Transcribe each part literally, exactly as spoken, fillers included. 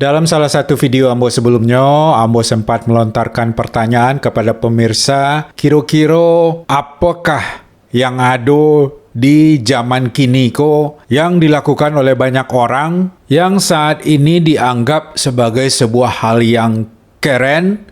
Dalam salah satu video ambo sebelumnyo, ambo sempat melontarkan pertanyaan kepada pemirsa, kiro-kiro apakah yang ado di zaman kini ko yang dilakukan oleh banyak orang yang saat ini dianggap sebagai sebuah hal yang keren,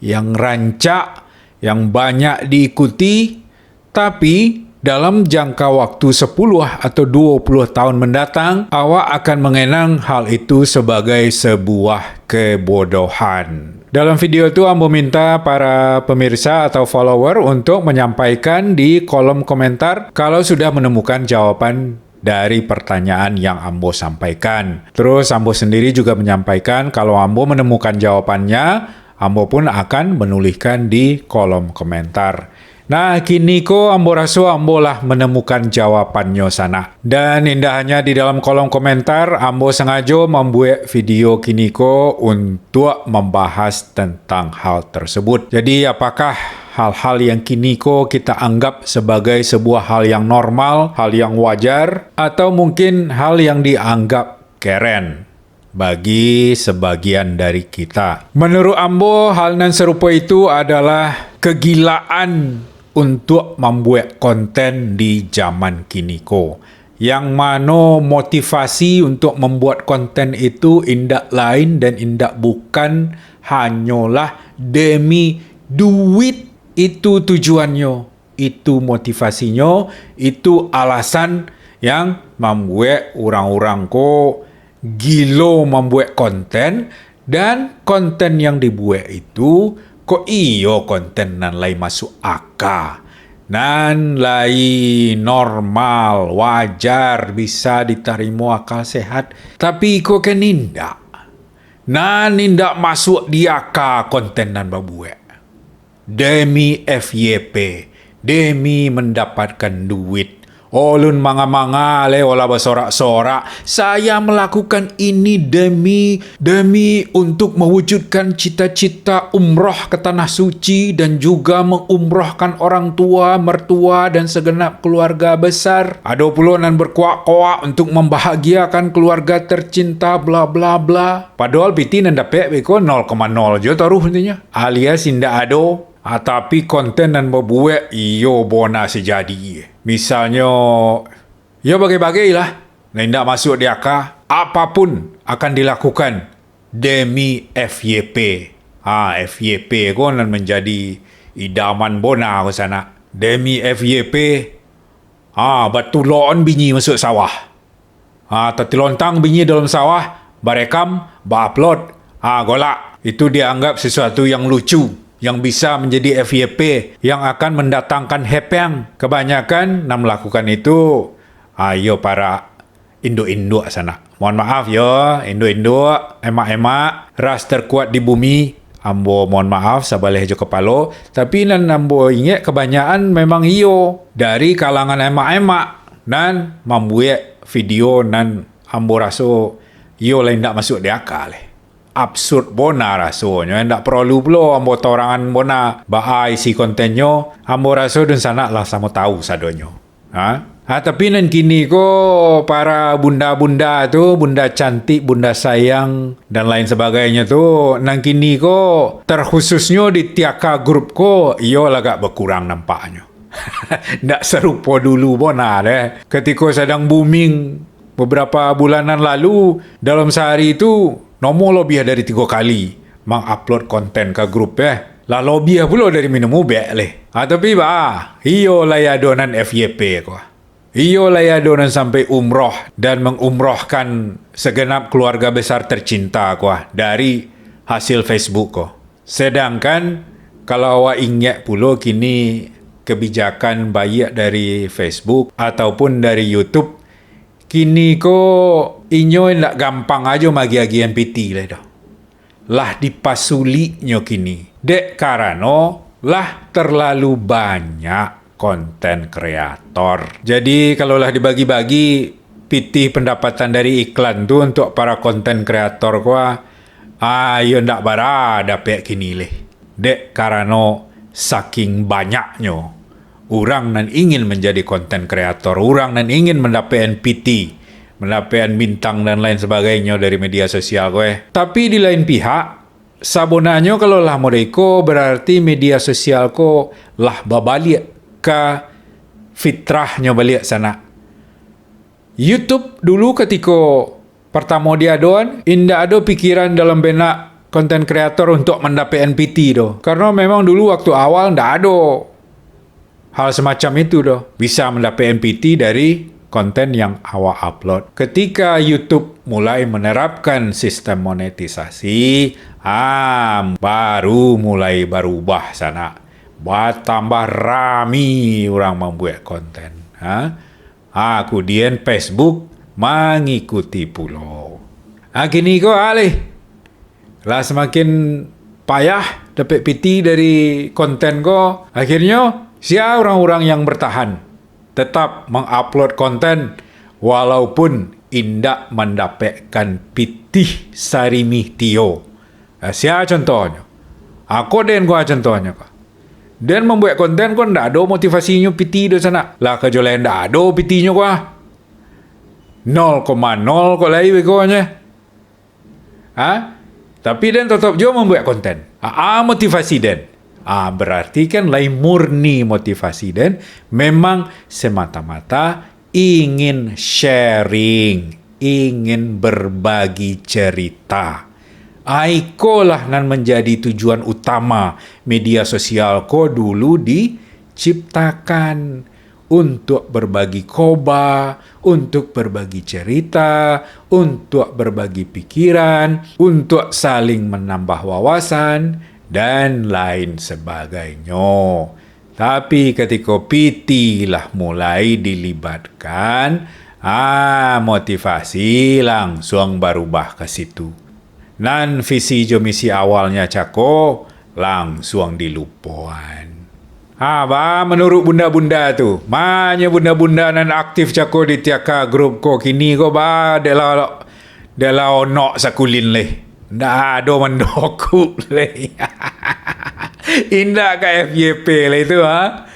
yang rancak, yang banyak diikuti, tapi dalam jangka waktu sepuluh atau dua puluh tahun mendatang, awak akan mengenang hal itu sebagai sebuah kebodohan. Dalam video tu, ambo minta para pemirsa atau follower untuk menyampaikan di kolom komentar kalau sudah menemukan jawaban dari pertanyaan yang ambo sampaikan. Terus, ambo sendiri juga menyampaikan kalau ambo menemukan jawabannya, ambo pun akan menuliskan di kolom komentar. Nah, kini ko ambo raso ambo lah menemukan jawabannyo sanak. Dan indak hanya di dalam kolom komentar, ambo sangajo mambuek video kini ko untuak mambahas tentang hal tersebut. Jadi, apakah hal-hal yang kini ko kita anggap sebagai sebuah hal yang normal, hal yang wajar, atau mungkin hal yang dianggap keren bagi sebagian dari kita? Menurut ambo, hal nan sarupo itu adalah kegilaan untuk mambuek konten di zaman kini ko. Yang mano motivasi untuk mambuat konten itu indak lain dan indak bukan, hanyolah demi duit. Itu tujuannyo, itu motivasinyo, itu alasan yang mambuek urang-urang ko gilo mambuek konten, dan konten yang dibuek itu kok iyo konten nan lai masuak aka, nan lai normal, wajar, bisa ditarimo akal sehat. Tapi iko kan indak. Nan indak masuak di aka konten nan babuek. Demi F Y P, demi mendapatkan duit. Ulun manga-manga lai, olah basorak-sorak. Saya melakukan ini demi, demi untuk mewujudkan cita-cita umroh ke Tanah Suci dan juga mengumrohkan orang tua, mertua, dan segenap keluarga besar. Ado pulo nan berkoak-koak untuk membahagiakan keluarga tercinta, bla, bla, bla. Padahal piti nan dapek beko nol koma nol jo taruh intinyo. Alias indak ado. Ah, tapi konten nan babuek iyo bona sajadi. Misalnyo, yo bagai-bagai lah, nan indak masuak di aka, apapun akan dilakukan demi F Y P. Ha, F Y P ko nan manjadi idaman bona ko sanak. Demi F Y P, ha, batuloan binyi masuak sawah. Ha, tatilontang binyi dalam sawah, barekam, ba-upload. Ha, golak. Itu dianggap sesuatu yang lucu, yang bisa menjadi F Y P, yang akan mendatangkan hepeng. Kebanyakan nan melakukan itu, ha, iyo para induak-induak sanak. Mohon maaf yo, induak-induak, emak-emak, ras terkuat di bumi. Ambo mohon maaf sabaleh jo kapalo, tapi nan ambo ingek kabanyakan memang iyo dari kalangan emak-emak nan mambuek video nan ambo raso iyo lah indak masuak di aka leh. Absurd bona rasonyo, indak paralu pulo ambo tarangan bona baa isi kontennyo, ambo raso dunsanak lah samo tahu sadonyo. Ha? Ha, tapi nan kini ko para bunda-bunda tu, bunda cantik, bunda sayang, dan lain sebagainyo tu, nan kini ko terkhususnyo di Tiaka Group ko, iyo lagak bakurang nampaknyo. Ndak sarupo dulu bona deh. Katiko sadang booming beberapa bulanan lalu, dalam sahari tu, nomo lobiah dari tigo kali mangupload konten ka grup, eh. Lah lobiah pulo dari minum ubek leh. Ha, tapi ba, iyo lai ado nan F Y P ko. Iyo lai ado nan sampai umroh dan mangumrohkan segenap keluarga besar tercinta ko dari hasil Facebook ko. Sedangkan, kalau awak ingek pulo kini kebijakan baiak dari Facebook ataupun dari YouTube, kini ko inyo indak gampang ajo maagiah-agiahan piti lai doh. Lah dipasuliknyo kini, dek karano lah terlalu banyak konten kreator. Jadi, kalau lah dibagi-bagi pitih pendapatan dari iklan tu untuk para konten kreator ko, ah, iyo ndak bara dapek kini leh. Dek karano saking banyaknyo urang nan ingin menjadi konten kreator, urang nan ingin mendapatkan pitih mandapekan bintang dan lain sabagainyo dari media sosial ko, eh. Tapi di lain pihak, sabonanyo kalau lah model iko, berarti media sosial ko lah babaliak ka fitrahnyo baliak sanak. YouTube dulu katiko partamo diadoan, indak ado pikiran dalam benak konten kreator untuk mandapekan piti doh. Karano memang dulu waktu awal ndak ado hal semacam itu doh. Bisa mandapekan piti dari konten yang awak upload. Ketika YouTube mulai menerapkan sistem monetisasi, ah, baru mulai barubah sanak. Batambah rami urang mambuek konten. Ha? Ha, kudian Facebook mangikuti pulo. Ha, kini ko alih. Lah samakin payah dapek piti dari konten ko. Akhirnyo, sia urang-urang yang bertahan, tetap mengupload konten, walaupun indak mandapekkan pitih sarimih tio. Ha, sia contohnyo? Ako den ko contohnyo ko. Den mambuek konten ko ndak ado motivasinyo piti do sanak. Lah kajo lai ndak ado pitinyo ko ah. Nol koma nol ko lai bekonyo. Ha? Tapi den totop juo mambuek konten. Aa motivasi den. Ah, berarti kan lai murni motivasi den memang semata-mata ingin sharing, ingin berbagi cerita. Ah, ikolah nan manjadi tujuan utama media sosial ko dulu diciptakan, untuk berbagi koba, untuk berbagi cerita, untuk berbagi pikiran, untuk saling menambah wawasan, dan lain sebagainyo. Tapi katiko piti lah mulai dilibatkan, ah, motivasi langsuang barubah ka situ. Nan visi jo misi awalnya cako, langsuang dilupoan. Ha, ba, menurut bunda-bunda tu, manyo bunda-bunda nan aktif cako di Tiaka grup ko kini ko, ba, dek lah, dek lah onok sakulin leh. Ndak ado mandokuk leh. Indak ka F Y P leh tu, ha.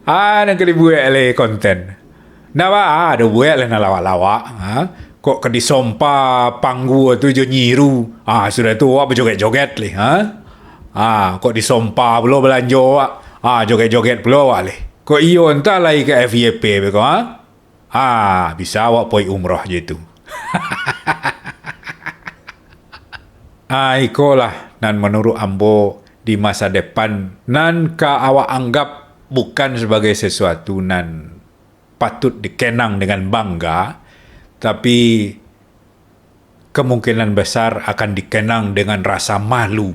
Ha, nan ka dibuek leh konten. Ndak ba, ado buek leh nan lawak-lawak, ha. Kok ka disompa panggua tu jo nyiru. Ha, sudah tu awak bajoget-joget leh, ha. Ha, kok disompa pulo balanjo awak. Ha, joget-joget pulo awak leh. Kok iyo entah lai ka F Y P beko, ha. Ha, bisa awak poi umrah je tu. Ha, ikolah nan menurut ambo di masa depan nan ka awak anggap bukan sebagai sesuatu nan patut dikenang dengan bangga, tapi kemungkinan besar akan dikenang dengan rasa malu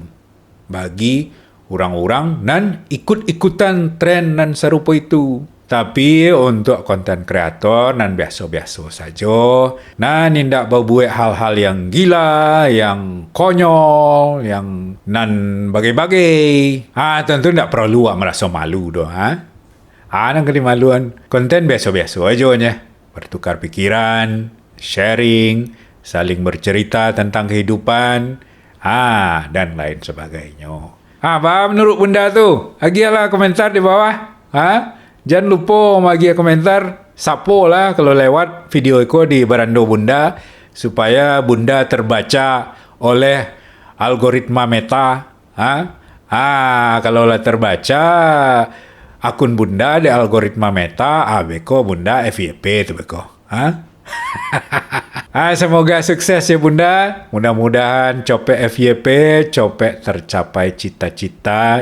bagi urang-urang nan ikut-ikutan tren nan sarupo itu. Tapi, untuk konten kreator nan biaso-biaso sajo, nan indak babuek hal-hal yang gila, yang konyol, yang nan bagai-bagai, ha, tantu indak paralu awak maraso malu doh, ha. Ha, nan ka dimaluan, konten biaso-biaso ajo nyo. Bertukar pikiran, sharing, saling bercerita tentang kehidupan, ha, dan lain sebagainyo. Ha, ba menurut Bunda tu? Agiahlah komentar di bawah. Ha? Jan lupo magiah komentar. Sapo lah kalau lewat video iko di barando Bunda, supaya Bunda terbaca oleh algoritma Meta. Ha? Ha, kalau lah terbaca akun Bunda di algoritma Meta, ah, beko Bunda F Y P tu beko. Ha? Ah, semoga sukses ya Bunda. Mudah-mudahan copek F Y P, copek tercapai cita-cita.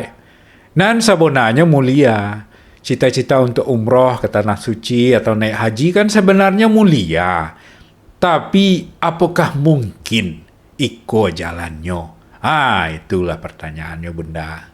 Nan sabananyo mulia. Cita-cita untuk umroh ke Tanah Suci atau naik haji kan sebenarnya mulia. Tapi, apakah mungkin iko jalannyo? Ha, itulah pertanyaannyo, Bunda.